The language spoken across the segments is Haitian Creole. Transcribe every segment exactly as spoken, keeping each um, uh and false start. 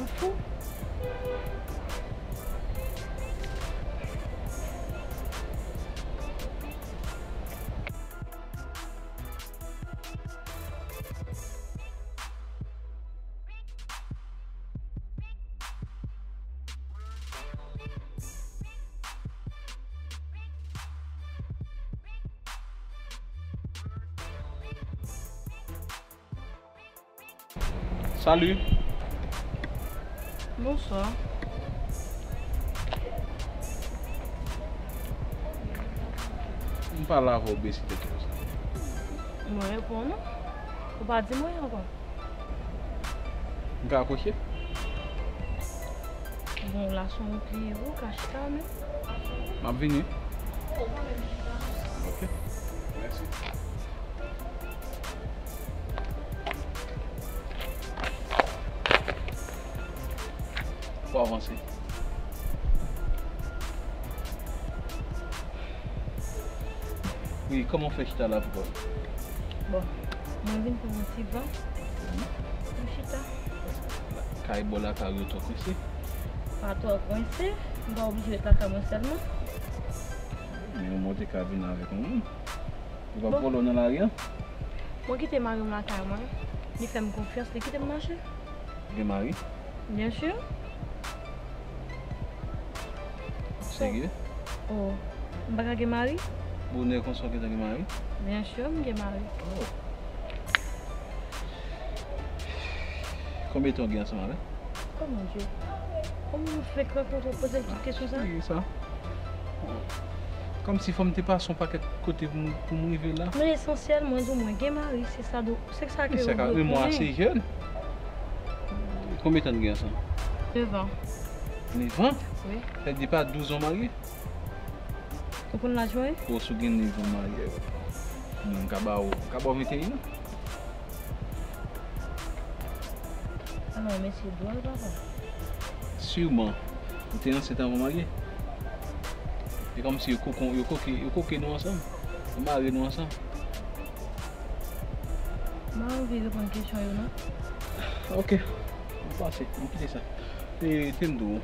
Ou fou? Salut. Bonswa. M pale avè w, obezite konsa. Mwen reponn ou. Ou pa di m anyen ankò. M ka akwoche? Bon, la se yon pye ou ka chita menm. M ap vini. Ok. Mèsi. Fò avanse. Wi, kòman w fè chita la pou kò w? Bon, mwen vin pran yon ti van. Mhm. M chita. Kay bò lakay ou yo twò kwense? Pa twò kwense. M pa oblije ret lakay mwen sèlman. Men ou monte ka vin avèk yon moun. Ou p ap vòlè w nan lari a? Mwen kite mari m lakay mwen. Li fè m konfyans, li kite m mache. Ou gen mari? Byen si. Serye? Oh. M pa ka gen mari? Bonè konsa w gentan gen mari? Byen si, m gen mari. Oh. Konbyen tan w gen ansanm avè l? Oh mon Dieu. Kòman nou fèk rankontre w poze l tout kesyon sa? Ki sa? Kòmsi fò m te pase yon pakèt kote pou m, pou m rive la. Men lesansyèl, mwen di w mwen gen mari, se sa do, se sa ke yo dwe konnen. Wi, sa ka, wi, mwen ase jèn. Konbyen tan n gen ansanm? Nevan. Nevan? Wi. Sa vle di pa douz an marye? Ou konn laj mwen? Bon, si w gen nevan marye, mwen m ka ba w, m ka ba w venteyen an. Ah non, mesye dwòl, papa. Siman, ou te ansent anvan w marye. E kòmsi yo koke, yo koke, yo koke nou ansanm. Yo mare nou ansanm. M pa anvi reponn kesyon yo, non. Ok. M pase, m kite sa. E, te m di w,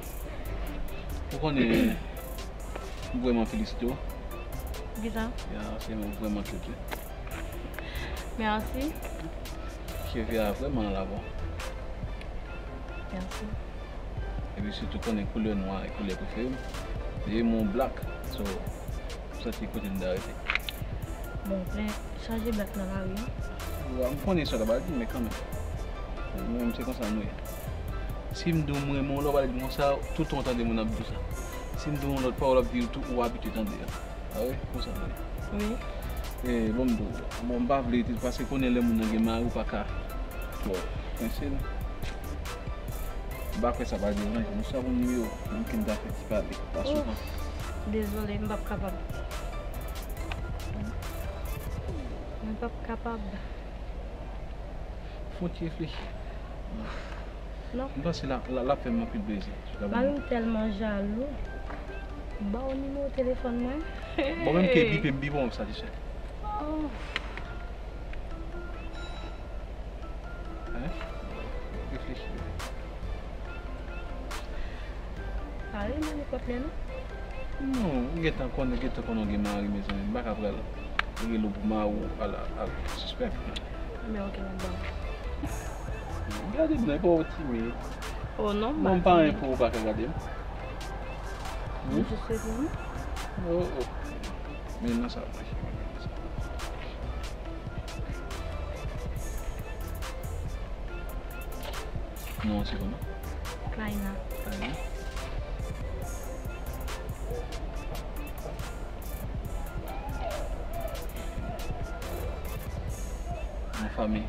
ou konnen, m vrèman felisite w. Poukisa? Ya, se yon vrèman cute, wi. Mèsi. Cheve a vrèman al avè w. Mèsi. Epi sitou konnen koulè nwa e koulè prefere m. Li menm black. So, m santi kote m ta rete. Bon, plen chaje black nan lari an. Wa, m konnen sa w ta pral di, men kanmenm. Nou menm se konsa nou ye. Si m di w m renmen w, lè w pale di m konsa, toutan w tande moun ap di w sa. Si m di w yon lòt pawòl, w ap di w tou, ou abitye tande a. Ah wi, konsa nou ye. Wi. E, bon, m di w, bon, m pa vle, paske konnen lè moun nan gen mari, ou pa ka twò kwense l. M pa kwè sa pral deranje. Bonsoir, bon nimewo. Mwen ki m ta fè ti pale. Pa souvan. Ouf, dezole, m p ap kapab. M p ap kapab. Fon ti reflechi. Non. M panse la, la, l ap fè m anpil plezi. Mari m tèlman jalou. M ba w nimewo telefòn mwen. Bon, menm ke bipe, m bipe w, m satisfè. Oh. Hein? Reflechi. Pa renmen nenpòt lè, non? Non, ou gentan konnen, ou gentan konnen w gen mari, mezanmi. M pa ka pral rele w pou mari w al, al, al sispèk. Men ok, m ap ba w. Gade m nan, e pa w timid. Oh non, m pa renmen pou ou pa ka gade m. Mwen jis reponn ou. Oh, oh. Men nan sa, mwen. Non, se kòman? Klaina. Klaina. Yon fanmi.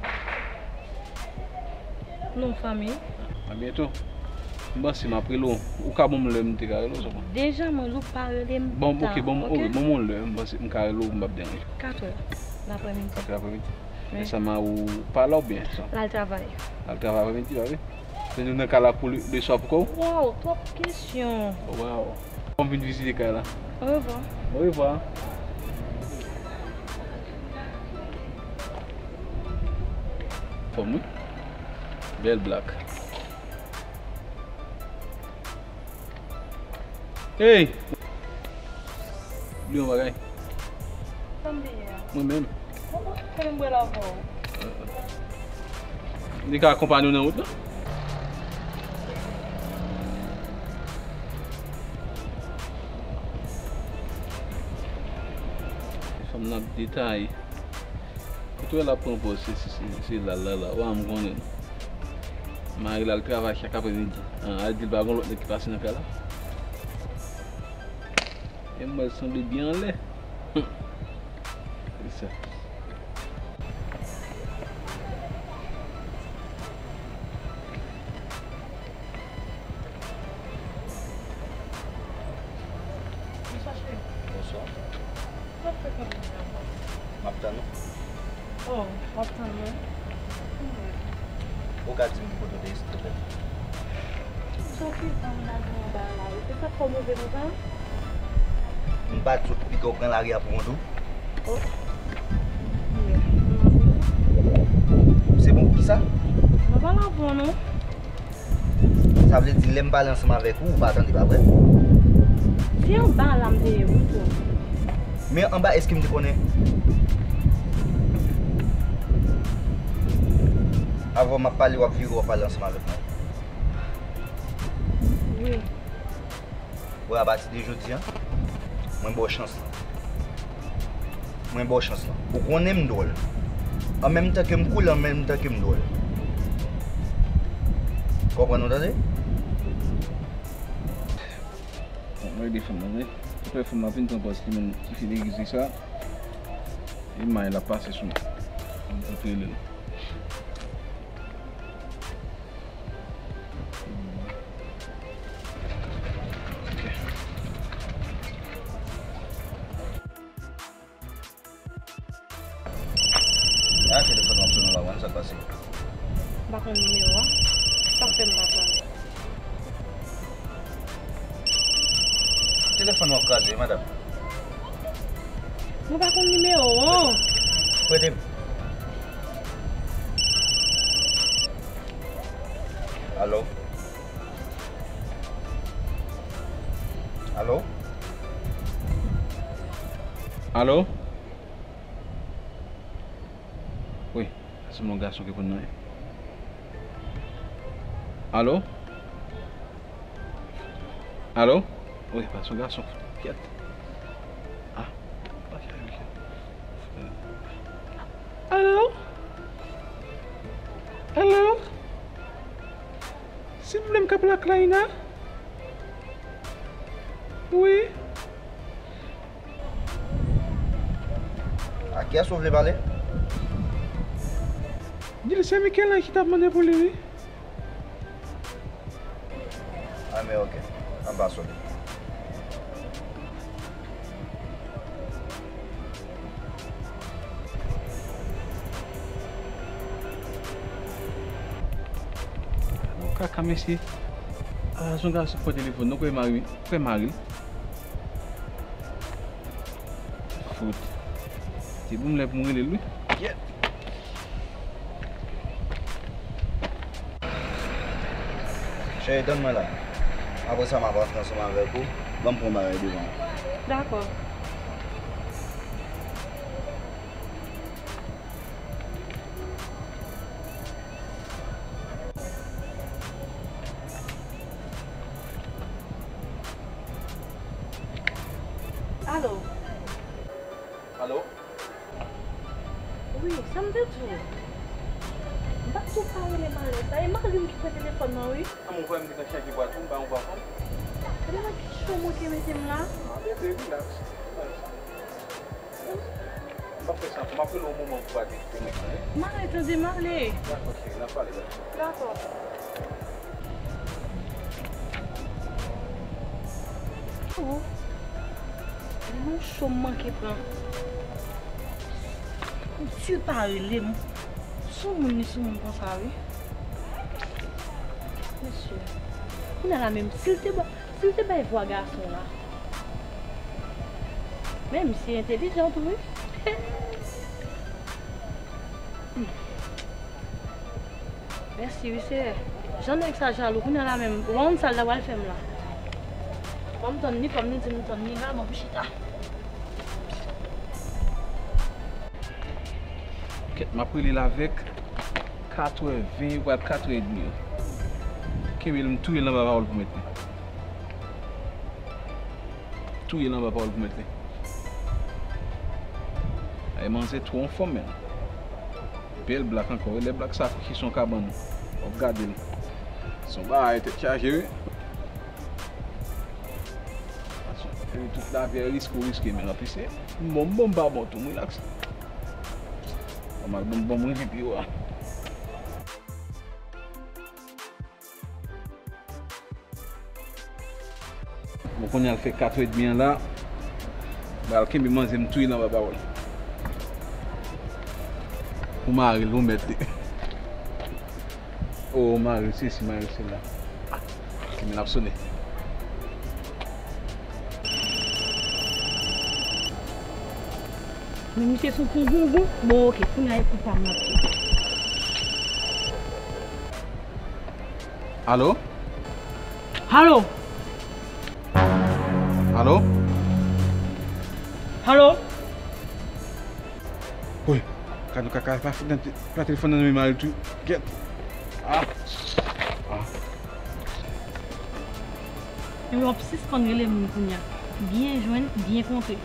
Non, fanmi. A byento. M panse m ap rele w. Ou ka ban m lè m te ka rele w, sa bon? Deja, mwen di w pa rele m. Bon, ok, bon, ok, bon, lè m panse m ka rele w, m p ap deranje. Katrè laprèmidi. Katrè laprèmidi. Wi. E sa ma ou pa la oubyen sa? L al travay. L al travay aprèmidi, pa vre? Se nou nan kay la pou le, le swa pou kò w? Wow, twòp kesyon. Wow. Kòm vin vizite kay la. Orevwa. Orevwa. Fòm wi. Bèl blak. Hey! Bliye yon bagay. Sa m bliye a? Mwen menm. Bon, bon, fè m bwè l avè w. Li ka akonpanye w nan wout lan? Fanm nan ap detaye. Kote w wè l ap pran pòz se, se, se, se la, la, la. Wa m konnen. Mari l al travay chak aprèmidi. An, al di l pa gon lòt nèg ki pase nan kay la. E m wè l sanble byen anlè. Se sa. Bonswa, cheri. Bonswa. Sa w ap fè kanpe nan kay la? M ap tann ou. Oh, w ap tann mwen? Ou ka di m ki kote w te ye, silvouplè? Sa w fè ann al anba la, wi. Se sa k fè w move konsa? M pa di w pito w pran lari a pou kont ou? Oh. Se bon pou kisa? Mwen pa la pou non. Sa vle di, lè m pale ansanm avèk ou, ou pa tande, pa vre? Se anba la m te ye, wi, bro. Men anba, èske m te konnen? Avan m ap pale, w ap vire, w ap pale ansanm avèk mwen. Wi. Wè, apati de jodi a, mwen ba w chans lan. Mwen ba w chans lan. Ou konnen m dwòl. An menm tan ke m koul, an menm tan ke m dwòl. Konprann ou tande? Bon, mwen ede fanm nan, wi. Apre fanm nan fin pran pòz li menm, ti fi legliz li sa. E may l ap pase sou mwen. Mwen kontre li. A, telefòn nan ap sonnen, m pa konn sa k pase. M pa konn nimewo a. Sa k fè m pa pran l? Telefòn nan ap kraze, madanm. Mwen pa konn nimewo an. Prete m. Alo? Alo? Alo? Wi, sa se yon gason ki konn nan. Alo? Alo? Wi, pa se yon gason. Kyèt. Ah, pa fè misye. Alo? Alo? Silvouplè, m ka pale ak Laina? Wi. A kiyès ou vle pale? Di l se Michel-Ange ki t ap mande pou li, wi. A, men ok. Anba sou li. Bon, kaka mesye. A, se yon gason k pran telefòn, non, kwè mari, kwè mari l. Fout. Se pou m lè pou m rele l, wi. Kyèt. Cheri, tann mwen la. Apre sa, m ap rantre ansanm avèk ou. Ban m pran bagay devan. Dakò. Alo. Alo? Wi, sa m te di w? M pa t di w pa rele m alè, Sa e mari m ki pran telefòn nan, wi. A, mwen kwè m te ka chanje bwat ou, m pa yon bwat ou. Gade nan ki cho mwen te mete m la. A, bebe, relax. Relax. M ap fè sa, m ap rele w yon moman pou pale, pou mwen, tande? M ale, tande, m ale. Dakò, cheri, n ap pale, dakò. Dakò. Oh. Li nan cho m manke pran. Mesye pa rele m. Sou moun li sou moun konsa, wi. Mesye. Kounye a la menm, si l te ba, si l te bay vwa gason la. Men misye entelijan tou, wi. Mèsi wi, Seyè. Jan nèg sa jalou, kounye a la menm, wonn sa l ta pral fè m la. Ban m tann li, fò m di m tann li la, ban m chita. Kèt, m ap rele l avèk katrèven, pral katrè edmi an. Kenbe l, m touye l anba pawòl pou mèt li. Touye l anba pawòl pou mèt li. Ay, manzè twò anfòm, men. Bèl blak ankò, wi. Lè blak sa akouche sou yon kabann, w ap gade l. Se yon bagay tèt chaje, wi. Epi tout lavi a riske, w riske, men anpi se m bon, m bon, m pa bon tou, m rilaks. Nòmal, bon, bon, m rive pi wo a. Bon, kounye a l fè katrè edmi an la. Pral kenbe manzè m touye l anba pawòl. Ou mari l, ou mèt li. O, mari l sesi, mari l sela. Kenbe l ap sone. Men misye sou pou gougou. Bon, oke, kounye a e pou pa m l ap fè. Alo? Alo? Alo? Alo? Woy, kado kaka, pa fout nan te-, pa telefòn nan men mari l tou. Gèt. Ah. Ah. Men w ap sispann rele moun kounye a. Byen jwenn, byen kontre.